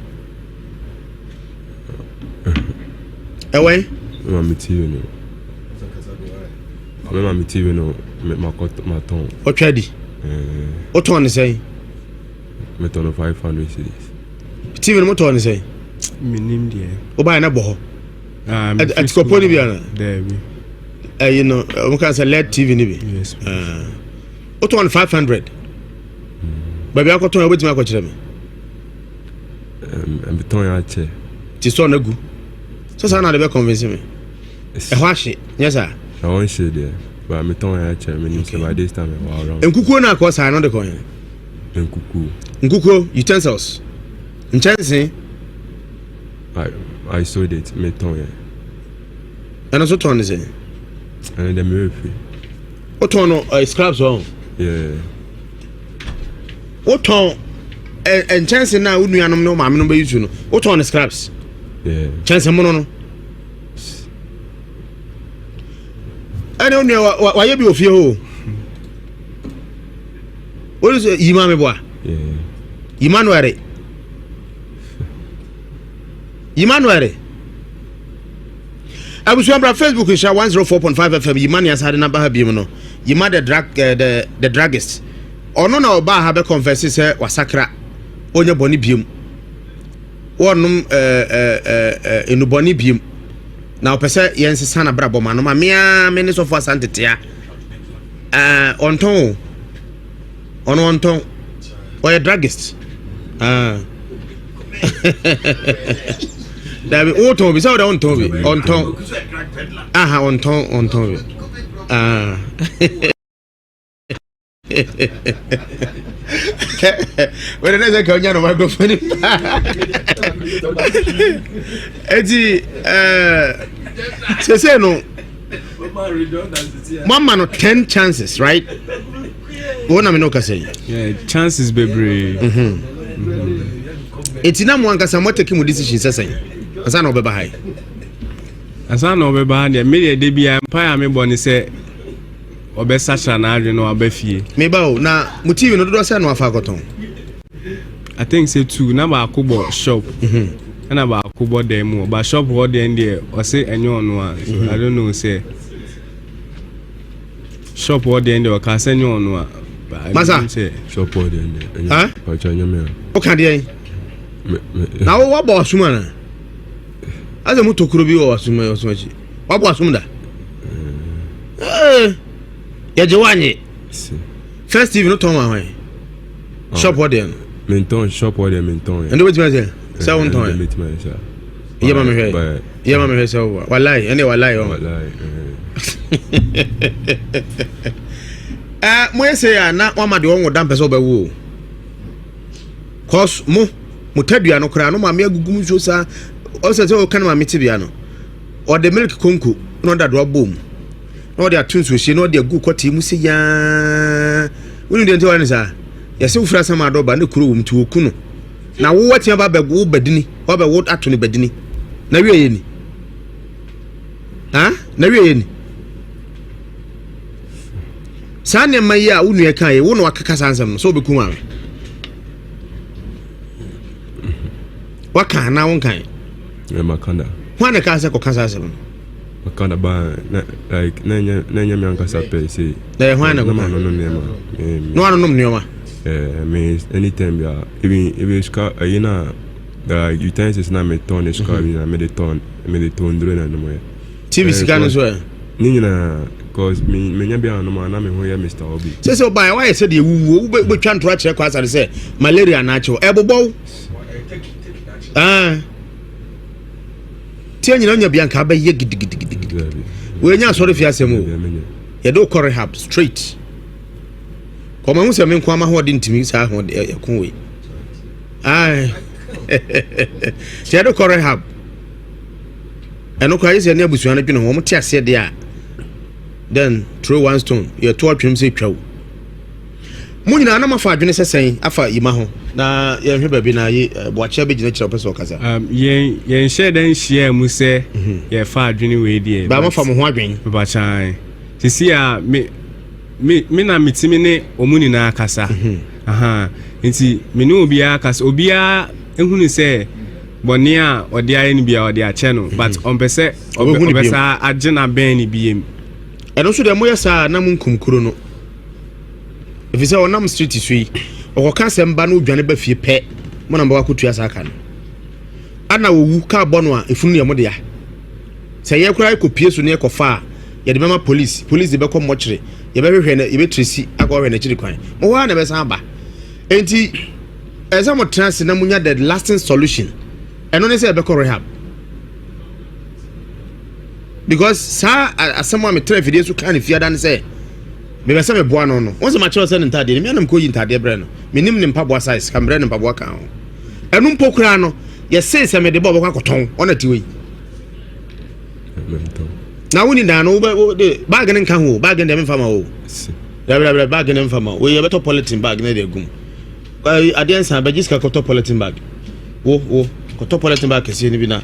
ɛwɔ yi maame tv no me maame tv no matɔn ɔtwa di wotɔn ne sɛn metɔn no 500 cedis tv no motɔn ne sɛn menim deɛ wobaɛ na bɔ hɔ ah, atikɔpɔ no bi ana daabi ɛyi no wɔka sɛ led tv no bi ah. wotɔn no 500 baabi akɔtɔn a wobɛtumi akɔkyerɛ me metɔn yɛ akyɛ nti sɔ no agu sɛ saa na de bɛ convince me ɛhɔ ahye nyɛ saa ɛhɔ nhye deɛ ba metɔn yɛ akyɛ menim sɛ by this time ɛwɔ around nkukuo no akɔ saa no de kɔ nkukuo nkukuo utensils nkyɛnse I, I sold it metɔn yɛ ɛno nso tɔn ne sɛ ɛno deɛ merɛ fi wotɔn no uh, scraps ɔ yeah. Wotɔn ɛ nkyɛnse no a wo nuanom ne wo maame no bɛyi su no wotɔn no scraps kyɛnse mono no ɛne wo nua wayɛ bi wɔ fie hɔ wode sɛ yima me boa yima no ɛre yima no ɛre Abusua bra Facebook nhyira 104.5 FM Yima ne asade na ba ha biom no Yima the drug eh, the the druggist ɔno na ɔbaa ha bɛ confess sɛ wasakra ɔnyɛ bɔne biom wɔnom eh, eh, eh, eh, enubɔne biom na ɔpɛ sɛ yɛnsesa na brabɔ ma no ma mea me ne sɔfo asantetea eh, ɔntɔn o Ɔno ɔntɔn. Ɔyɛ druggist. Ah. Dabi wotɔn bi sɛ ɔdɛ ɔntɔn bi ɔntɔn. Aha ɔntɔn ɔntɔn bi. Ah. Wɛrɛ ne sɛ ka onya no microphone. Eti ɛɛ sese no moama no 10 chances right wo na me ne wo kasa yi chances bebree mhm. eti na mo ankasa mo atake mo decision sɛ sɛn ansa na ɔbɛba ha yi ansa na ɔbɛba ha deɛ me deɛ de bia mpaeɛ a mebɔ ne sɛ ɔbɛsakyera n'adwene na waba fie meba o na mo tv no dodoɔ sɛ na wafa akɔtɔn. I think sɛ two na baako bɔ shop ɛna baako bɔ dan mu hɔ but shop hɔ deɛ deɛ ɔse ɛnyɛ ɔno a so I don't know sɛ shop hɔ deɛ deɛ ɔka sɛ ɛnyɛ ɔno a. But I Masa. menim sɛ Shop hɔ deɛ deɛ ɛnyɛ Huh? ɔkyɛ ɛnyɛ me a. Woka deɛn? Me me. Na wo wabɔ w'asom ana? Asɛ mo tokuro bi wɔ w'asom w'asom akyi. Wabɔ w'asom da? Ee, yɛgye wanye. Si. First TV no tɔn ma hwan? Shop hɔ deɛ no. Mentɔn shop hɔ deɛ mentɔn yɛ. Ɛnde wobɛtumi ayɛ sɛ sɛ wontɔn ɛ? Mɛtumi ayɛ saa. Yɛ ma mehwɛ. Yɛ ma mehwɛ sɛ wo walai ɛnde walai ɔ. Walai. Ɛɛ moyɛ sɛ a na wama deɛ ɔnwo da mpɛ sɛ ɔbɛwo o. Cause mo mo tadua no koraa no maame agugu mu nsuo saa ɔsɛ sɛ ɔka ne maame tebea no ɔde milk konko na ɔde adoa bɔ mu na ɔde ato nsuohyie na ɔde agu kɔtee mu sɛ yaa wonim deɛ nti wɔyɛ no saa yɛsɛ wofiri asɛm adɔ ba ne kuro wɔ mu nti wɔku no na wo watia ba bɛwo badini wabɛwo ato ne badini na wie yɛ ni ha na wie yɛ ni saa nneɛma yi a wo nua ka yi wo na wakeka saa nsɛm no sɛ wobɛku maame waka anaa wonkan Maka da. Hwan na ɛkaa sɛ kɔka saa asɛm no? Maka da ba na like na ɛnyɛ na ɛnyɛ me ankasa pɛ sɛ. Na ɛyɛ hwan na kɔka? Na manonom nneɛma. Na wanonom nneɛma. Ɛɛ me anytime bi a ebi ebi sika ɛyi na like utensils na me tɔn ne sika bi na me de tɔn me de tɔn nduro na nom yɛ. TV sika no so ɛ? Ne nyinaa cause me menya bi anom a na me ho yɛ Mr. Obi. Sɛ sɛ ɔbaa wayɛ sɛ deɛ wuwuo wobɛtwa ntorɔ akyerɛ kwasare sɛ malaria na akyew ɛbobɔw. Ah. Tia nyina nya bia nka abɛyɛ gidigidigidi. Wei nya asɔre fi asɛm o. Yɛde wokɔ rehab straight. Kɔma hu sɛ me nko ama hoɔde ntumi saa ho ɛko wei. Ai. Nti yɛde kɔ rehab. Ɛno koraa yɛ sɛ ne abusua no dwene ho wɔn te aseɛ deɛ a then throw one stone yɛto atwene sɛ twa wo. Mo nyinaa na moafa adwene sɛ sɛn afa yima ho na yɛnhwɛ baabi na ye eh, boakye abɛgyina kyerɛ wopɛ sɛ ɔkasa. Um, yɛn yɛnhyɛ dɛ nhyiaa mu sɛ mhm. yɛfa adwene wei deɛ. Baa mofa mo ho adwene. Mepakyan. Sisi a me me me na metumi ne wɔn nyinaa kasa. Mhm. Aha. Nti me ne obiara kasa. Obiara ehunu sɛ bɔne a ɔde ayɛ no biara ɔde akyɛ no but mhm. ɔmpɛ sɛ ɔbɛsa agye n'abɛn ne biem. Ɛno nso deɛ moyɛ saa na monkum kuro no. Ɛfiri sɛ ɔnam street so yi, ɔkɔka asɛm ba na ɔdwane ba fie pɛ, mo na mobɛkɔ akɔtua saa ka no. Ana ɔwu, kaa bɔ no a, efunu no yɛ mo dea. Sɛ yɛ koraa yɛkɔpie so na yɛkɔfa a, yɛde bɛma police, police de bɛkɔ mmɔkyere, yɛbɛhwehwɛ no, yɛbɛtresi akɔhwɛ n'akyiri kwan. Mo hɔ ara na ɛbɛsan aba. Enti, ɛsɛ sɛ motena ase na monya the lasting solution. Ɛno ne sɛ yɛbɛkɔ rehab. Because saa asɛm a metena afidie so kaa ne fiada ne sɛ, Mepɛ sɛ meboa no no. Wohu sɛ makyerɛw sɛ ne ntaadeɛ no, me ara na mekɔyi ntaadeɛ brɛ no. Menim ne mpaboa size, ka mebrɛ no mpaboa ka ho. Ɛno mpo koraa no, yɛsee sɛ mede bɔ ɔbɛkɔ akɔtɔn. Ɔna ti wei. Na wonni dan no, wobɛ wo de baage no nka ho o. Baage no deɛ memfa ma wo. Dabrɛbrɛ baage no mfa ma wo. Wei yɛbɛtɔ polythene bag na de agum. Adeɛ nsa bɛgye sika kɔtɔ polythene bag. Wo wo kɔtɔ polythene bag kɛseɛ no bi na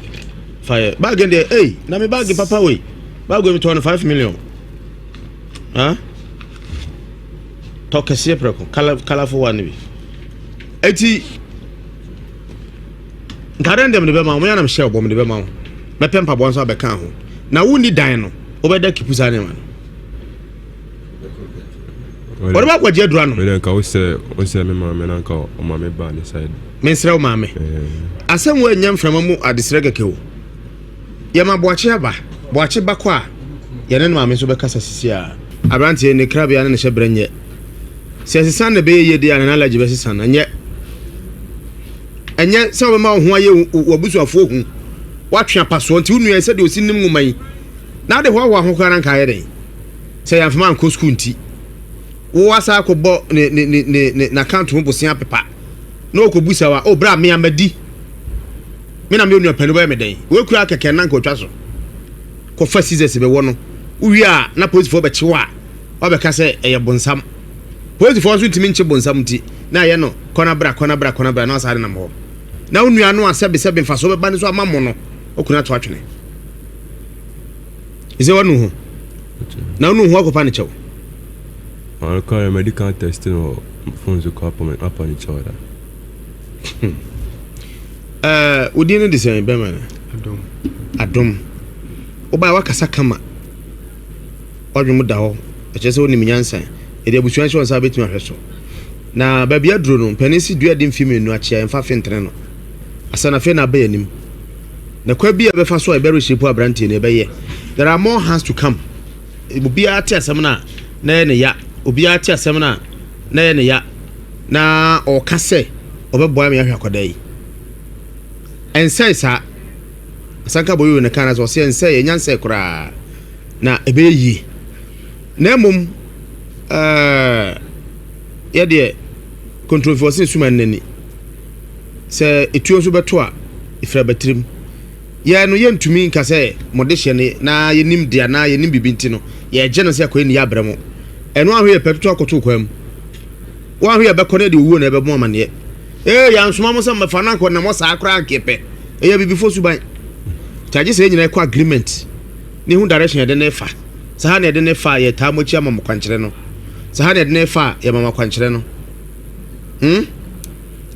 fa yɛ. Baage no deɛ, ei, na me baage papa wei. Baage wei metɔɔ no 5 million. Huh? Tɔ kɛseɛ prɛko, color, colorful one bi. Eti, ntadeɛ no deɛ mede bɛma wo, meyɛ na mehyɛ wo bɔ mede bɛma wo. Mɛpɛ mpaboa nso abɛka ho. Na wonni dan no, wobɛda kipu saa nneɛma no. Wɔde bɛ akɔgye adura no. Mede nka wosɛ wosɛ me maame na nka ɔma me ba ne side. Mensrɛ wo maame. Asɛm wo ɛnyɛ mframa mu adesrɛ kɛkɛ o. Yɛma Boakye aba. Boakye ba kɔ a, yɛne ne maame nso bɛkasa sisi a. Aberanteɛ, ne krabea ne ne hyɛberɛ nyɛ. Sɛ ɛsesa na ɛbɛyɛ yie deɛ a, Nana Alhaji bɛsesa no. Ɛnyɛ. Ɛnyɛ sɛ wobɛma wo ho ayɛ w'abusuafoɔ hu. Woatwe apasoɔ nti wo nua yi sɛdeɛ ɔsi nim nwoma yi na wode hoahoa ho koraa na anka ayɛ dɛn? Sɛ yɛamfa ankɔ sukuu nti wo asa akɔbɔ ne ne ne ne ne n'account ho bosea pepa na ɔkɔbusa wa, oh bra me a madi. Me na me onua panin wobɛyɛ me dɛn? Wei koraa kɛkɛ na anka ɔtwa so kɔfa scissors bɛwɔ no. Wowie a na polisifoɔ bɛkye wo a woabɛka sɛ ɛyɛ bonsam. Polisifoɔ nso ntumi nkye bonsam nti na ɛyɛ no kɔ na bra kɔ na bra kɔ na bra na wasan nenam hɔ. Na wo nua no a sɛbesɛbe mfasoɔ bɛba ne so ama mo no wakunu ato atwene. Ɛsɛ wanu ho. Na wonu ho akɔpa ne kyɛw. Ɔno koraa madi kan test no wɔ phone so kɔ apa ne kyɛw da. Ɛɛ, wo din no de sɛn bɛma no? Adom. Adom. Wobae wakasa kama. Wadwene mu da hɔ. Ɛkyerɛ sɛ wonim nyansa. Yɛde abusua nhyɛ wo nsa wobɛtumi ahwɛ so. Na baabi aduro no, mpanin si dua de mfie mmienu akyea yɛmfa afe ntene no. Asa na afei na aba yɛn anim. Na kwa bi a ɛbɛfa so a ɛbɛreshape aberanteɛ no ɛbɛyɛ. There are more hands to come. Obiara te asɛm no a na ɛyɛ ne ya. Obiara te asɛm no a na ɛyɛ ne ya. Na ɔka sɛ ɔbɛboa me ahwɛ akwadaa yi. Ɛnsɛe saa. Asanka Boyoyo na ɛkaa no sɛ ɔsɛ ɛnsɛe, ɛnya nsɛe koraa. Na ɛbɛyɛ yie. Na mmom ɛɛ yɛdeɛ kontromfi ɔse suma nnani. Sɛ etuo nso bɛto a, efiri abatirim. Yɛn no yɛntumi nka sɛ mo dehyeɛ no na yɛnim de anaa yɛnim biribi nti no yɛgye no sɛ akɔyɛ ne yɛ abrɛ mo. Ɛno ahwɛ yɛ pɛ toto akɔto kwan mu. Wɔahwɛ yɛ bɛkɔ no de owuo na ɛbɛbɔ mo amaneɛ. Ee yɛansoma mo sɛ mmɛfa no ankɔ nam hɔ saa koraa nkeɛ pɛ. Ɛyɛ abibifo suban. Nti agye sɛ yɛn nyinaa kɔ agreement ne hu direction yɛde ne fa. Sɛ ha na yɛde ne fa a yɛtaa mo akyi ama mo kwankyerɛ no. Sɛ ha na yɛde ne fa a yɛma mo akwankyerɛ no. Hmm?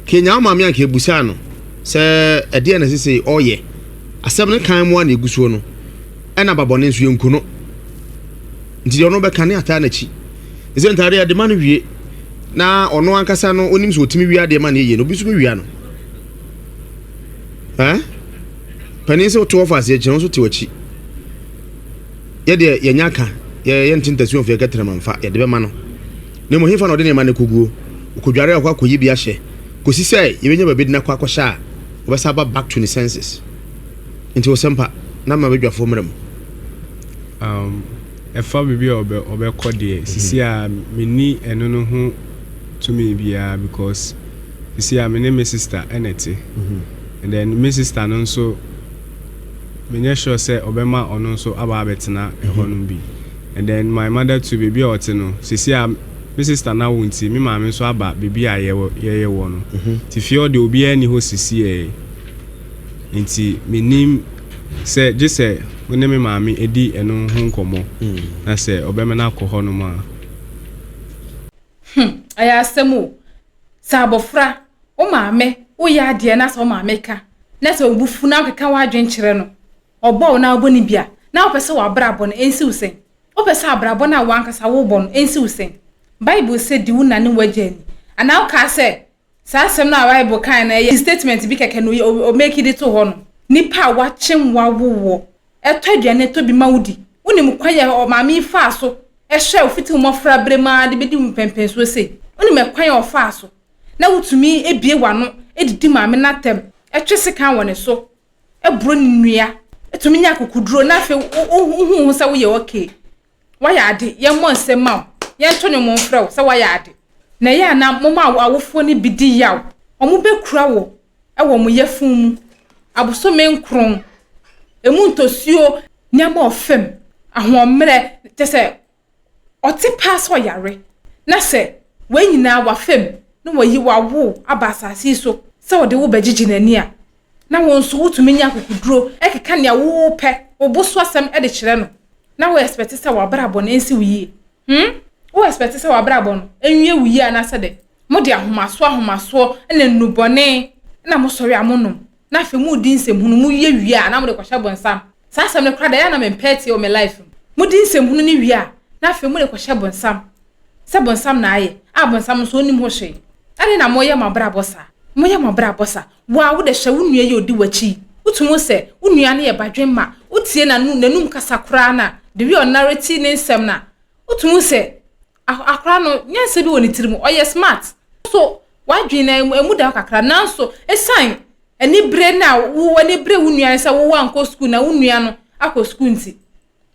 Kenya wo maame anka ebusaa no sɛ ɛdeɛ na sesei ɔyɛ. Asɛm no kan mu a na egu soɔ no, ɛna babɔne nso yɛnku no. Nti deɛ ɔno bɛka ne ataa n'akyi. Ɛsɛ ntaade yɛde ma no wie na ɔno ankasa no onim sɛ ɔtumi wia adeɛ ma no yie no, obi nso bɛwia no. Eh? Panin sɛ wote wɔfa aseɛ kyerɛ wo nso te w'akyi. Yɛdeɛ yɛnya ka yɛ yɛnte ntasuo mfa yɛkɛtena ma mfa yɛde bɛma no. Na mmom hefa na ɔde nneɛma no kɔguo? Ɔkɔdware a ɔkɔ akɔyi bi ahyɛ kɔsi sɛ yɛbɛnya baabi de no akɔ akɔhyɛ a ɔbɛsa aba back to ne senses. Nti wo sɛmpa na ma badwafoɔ mmra mu. Um, ɛfa baabi a ɔbɛ ɔbɛkɔ deɛ, mhm. sisi a menni ɛno no ho tumi biara because sisi a me ne me sister ɛna ɛte. Mhm. And then me sister no nso menyɛ sure sɛ ɔbɛma ɔno nso aba abɛtena ɛhɔ nom bi. And then my mother too baabi a ɔte no seesei a me sister no awo nti me maame nso aba baabi a yɛwɔ yɛyɛ wɔ no nti fie hɔ deɛ obiara nni hɔ sisiɛ nti menim sɛ gye sɛ wo ne me maame ɛdi ɛno ho nkɔmmɔ na sɛ ɔbɛma no akɔ hɔ nom a. Hmm, ɛyɛ asɛm o. Sɛ abɔfra, wo maame, woyɛ adeɛ na sɛ wo maame ka, na sɛ wo bo fu na wokeka w'adwene kyerɛ no, Ɔbɔ wo na wobɔ no bi a, na wopɛ sɛ w'abrabɔ no nsi wo sɛn? Wopɛ sɛ abrabɔ no a w'ankasa worebɔ no nsi wo sɛn? Bible se di wo na ne w'agya ni. Anaa wokaa sɛ saa asɛm no a Bible kae no ɛyɛ statement bi kɛkɛ na ɔmeki de too hɔ no? Nipa a wakyem wo awo woɔ, ɛtɔ aduane tɔ bi ma wo di. Wonim kwan a ɔmaame yi faa so hwɛɛ wo fiti wo mmɔfra berɛ mu ara de bɛdi wo mpɛnpɛnsoɔ sei? Wonim ɛkwan a ɔfaa so na wotumi bue w'ano didi maame no atɛm, twe sekan wɔ ne so boro ne nnua, tumi nya akokoduro na afei wohu ho sɛ woyɛ okay. Woayɛ ade, yɛmmɔ nsam ma wo, yɛnto nnwom mfrɛ wo sɛ woayɛ ade. Na ɛyɛ a na moma awofoɔ no bi di yaw. Wɔbɛkura wo wɔ wɔn yafunu mu abosome nkron, ɛmu ntɔsuo, nneɛma ɔfam, ahoɔmmerɛ, kyɛ sɛ ɔte paa sɛ ɔyare, na sɛ wei nyinaa wafa mu na wayi wawo wo aba asase yi so sɛ ɔde wo bɛgyegye n'ani a, na wo nso wotumi nya akokoduro keka nea wopɛ, wo bo so asɛm de kyerɛ no, na wo expect sɛ w'abrabɔ no nsi wo yie. Hmm? Wo expect sɛ w'abrabɔ no nwie wo yie anaasɛ dɛn? Mode ahomasoɔ ahomasoɔ na nnubɔne na mosɔre a monom, na afei modi nsɛmhunu, mowie wie a na mode kɔhyɛ bonsam. Saa asɛm no koraa deɛ ɛyɛ a na mempɛ atie wɔ me life mu. Modi nsɛmhunu no wie a, na afei mode kɔhyɛ bonsam sɛ bonsam na ayɛ, a bonsam nso ɔnnim ho hwee. Adɛn na moyɛ mo abrabɔ saa? Moyɛ mo abrabɔ saa. Wo a wode hwɛ wo nua yi a ɔdi w'akyi yi, wotumi hu sɛ wo nua no yɛ badwemma, wotie n'ano n'anum kasa koraa no a, the way ɔnarrate ne nsɛm no a, wotumi hu sɛ akwadaa no nyansa bi wɔ ne tirim, ɔyɛ smart. So w'adwene no emu da hɔ kakra, nanso esiane anibere no a wo w'ani bere wo nua no sɛ wo ankɔ sukuu na wo nua no akɔ sukuu nti,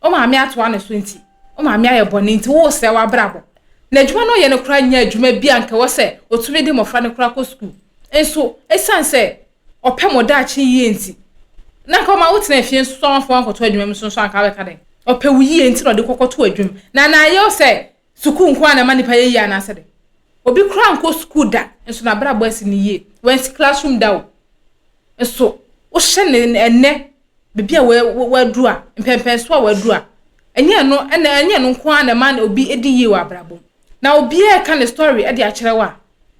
wo maame atoa ne so nti, wo maame ayɛ bɔne nti woresɛe w'abrabɔ. Na adwuma no ɔyɛ no koraa nyɛ adwuma bi a anka ɛwɔ sɛ otumi de mmɔfra no koraa kɔ sukuu. Nso esiane sɛ ɔpɛ mo daakye yie nti, na anka ɔma wotena fie nso so amfa wo ankɔto adwuma mu nso nso anka wobɛka dɛn? Ɔpɛ wo yie nti na ɔde kɔkɔto adwuma mu. Na na ayɛ wo sɛ sukuu nko ara na ɛma nipa yɛ yie anaasɛ dɛn? Obi koraa nkɔ sukuu da nso n'abrabɔ asi no yie. Wansi classroom da o. Nso wohyɛ no ɛnnɛ baabi a waduru a, mpɛnpɛnso a waduru a, ɛnyɛ ɛno ɛna ɛnyɛ ɛno nko ara na ɛma obi di yie wɔ abrabɔ mu. Na obiara reka ne story de akyerɛ wo a,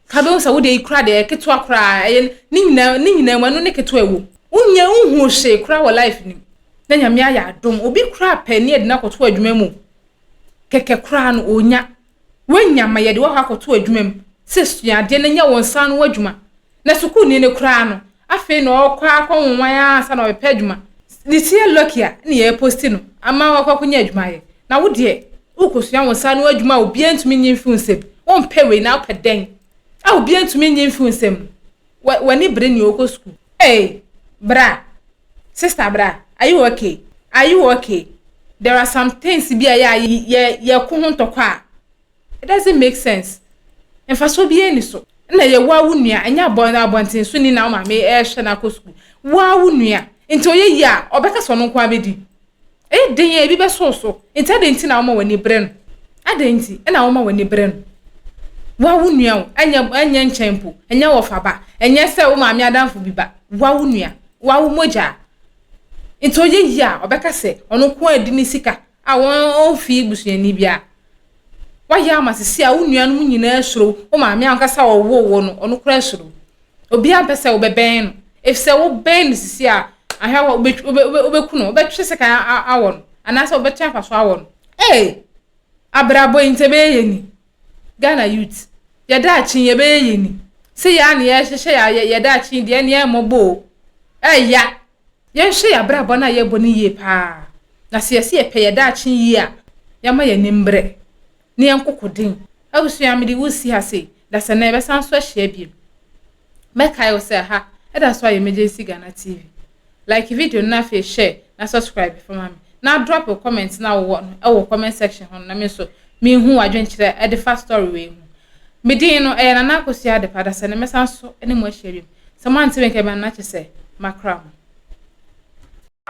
Ka bɛhu sɛ wo deɛ yi koraa deɛ ɛyɛ ketewa koraa, ɛyɛ ne nyinaa ne nyinaa mu ɛno ne ketewa ɛwɔ mu. Wonyɛ wonhuu hwee koraa wɔ life no mu na Nyame ayɛ adom, obi koraa pɛ ne yɛde no akɔto adwuma mu kɛkɛ koraa no ɔnya. Woanya ma yɛde wo akɔ akɔto adwuma mu sɛ sua adeɛ na nya wo nsa ano adwuma. Na sukuuni no koraa no, afei na ɔrekɔ akɔ nwanwan ara ansa na ɔbɛpɛ adwuma. Ne ti yɛ lucky a na yɛreposti no ama wakɔ akɔnya adwuma ayɛ. Na wo deɛ, worekɔsua wo nsa ano adwuma a obiara ntumi nnye mfi wo nsam. Wompɛ wei na wopɛ dɛn? A obiara ntumi nnye mfi wo nsam no. W'ani bere nea ɔrekɔ sukuu. Ei, bra. Sister bra. Are you okay? Are you okay? There are some things bi a ɛyɛ a yɛ yɛko ho ntɔkwa a, it doesn't make sense. Mfasoɔ biara nni so. Ɛna ɛyɛ wo ara wo nua, ɛnyɛ abɔ abɔntensoni na wo maame rehwɛ no akɔ sukuu. Wo ara wo nua. Nti ɔyɛ yie a, ɔbɛka sɛ ɔno nko ara bɛdi. Ɛyɛ den a, ebi bɛso wo so. Nti adɛn nti na woma w'ani bere no? Adɛn nti na woma w'ani bere no? Wo ara wo nua o, ɛnyɛ ɛnyɛ nkyɛn mpo, ɛnyɛ wɔfa ba, ɛnyɛ sɛ wo maame adamfo bi ba. Wo ara wo nua, wo ara wo mogya. Nti ɔyɛ yie a, ɔbɛka sɛ ɔno nko ara di ne sika a wɔn ɔmfii busuani biara. Woayɛ ama sisi a wo nuanom nyinaa suro wo, wo maame ankasa a ɔwoo wo no, ɔno koraa suro wo. Obiara mpɛ sɛ wobɛbɛn no, efisɛ wobɛn no sisi a, ahwɛ a wobɛku no, wobɛtwe sekan awɔ no, anaasɛ wobɛtwe afa so awɔ no. Ee, abrabɔ yi nti ɛbɛyɛ yɛ ni. Ghana youth, yɛ daakye yi ɛbɛyɛ yɛ ni. Sɛ yɛ a na yɛhyehyɛ yɛ yɛ daakye yi deɛ ɛne ɛmmɔbɔ o. Ɛya. Yɛnhwɛ yɛn abrabɔ no a yɛbɔ no yie paa, na sɛ yɛse yɛpɛ yɛn daakye yie a, yɛmma yɛn ani mbrɛ na yɛnkoko den. Abusua, mede wo resi ha sei, da sɛ nnɛ yɛbɛsan so ahyia bio. Mɛkae wo sɛ ha ɛda so ayɛ Emergency Ghana TV. Like video no na afei share na subscribe fa ma me. Na drop wo comment no a wowɔ no wɔ comment section hɔ no na me nso menhu w'adwenkyerɛ de fa story wei ho. Me din no, ɛyɛ Nana Akosua Adepa, da sɛ nnɛ mɛsan so ne mo ahyia bio. Sɛ moante me nka bi a na kyerɛ sɛ makra mo.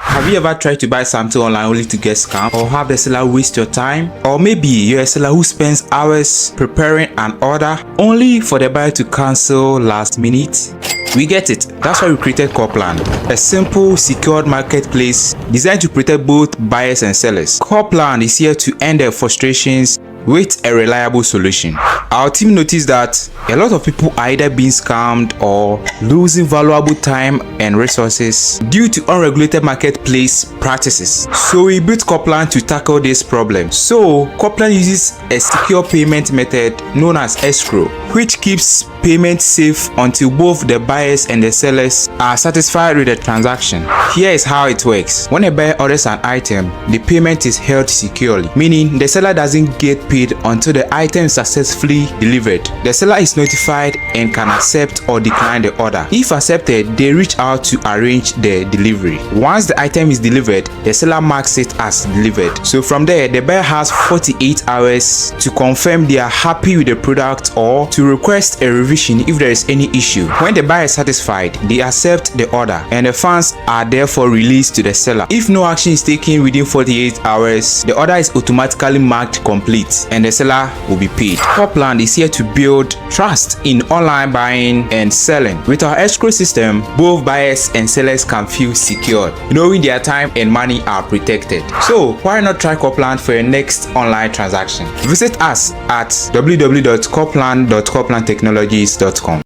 Have you ever tried to buy something online only to get scammed or have the seller waste your time? Or maybe you're a seller who spends hours preparing an order only for the buyer to cancel last minute? We get it. That's why we created Corplan, a simple, secured marketplace designed to protect both buyers and sellers. Corplan is here to end the frustrations with a reliable solution. Our team noticed that a lot of people are either being scammed or losing valuable time and resources due to unregulated marketplace practices. So we built Corplan to tackle this problem. So Corplan uses a secure payment method known as escrow, which keeps payment safe until both the buyers and the sellers are satisfied with the transaction. Here is how it works. When a buyer orders an item, the payment is held securely, meaning the seller doesn't get paid until the item is successfully delivered. The seller is notified and can accept or decline the order. If accepted, they reach out to arrange the delivery. Once the item is delivered, the seller marks it as delivered. So from there, the buyer has 48 hours to confirm they are happy with the product or to request a revision if there is any issue. When the buyer is satisfied, they accept the order and the funds are therefore released to the seller. If no action is taken within 48 hours, the order is automatically marked complete and the seller will be paid. Copland is here to build trust in online buying and selling. With our escrow system, both buyers and sellers can feel secured, knowing their time and money are protected. So why not try Copland for your next online transaction? Visit us at www.copland.coplandtechnologies.com.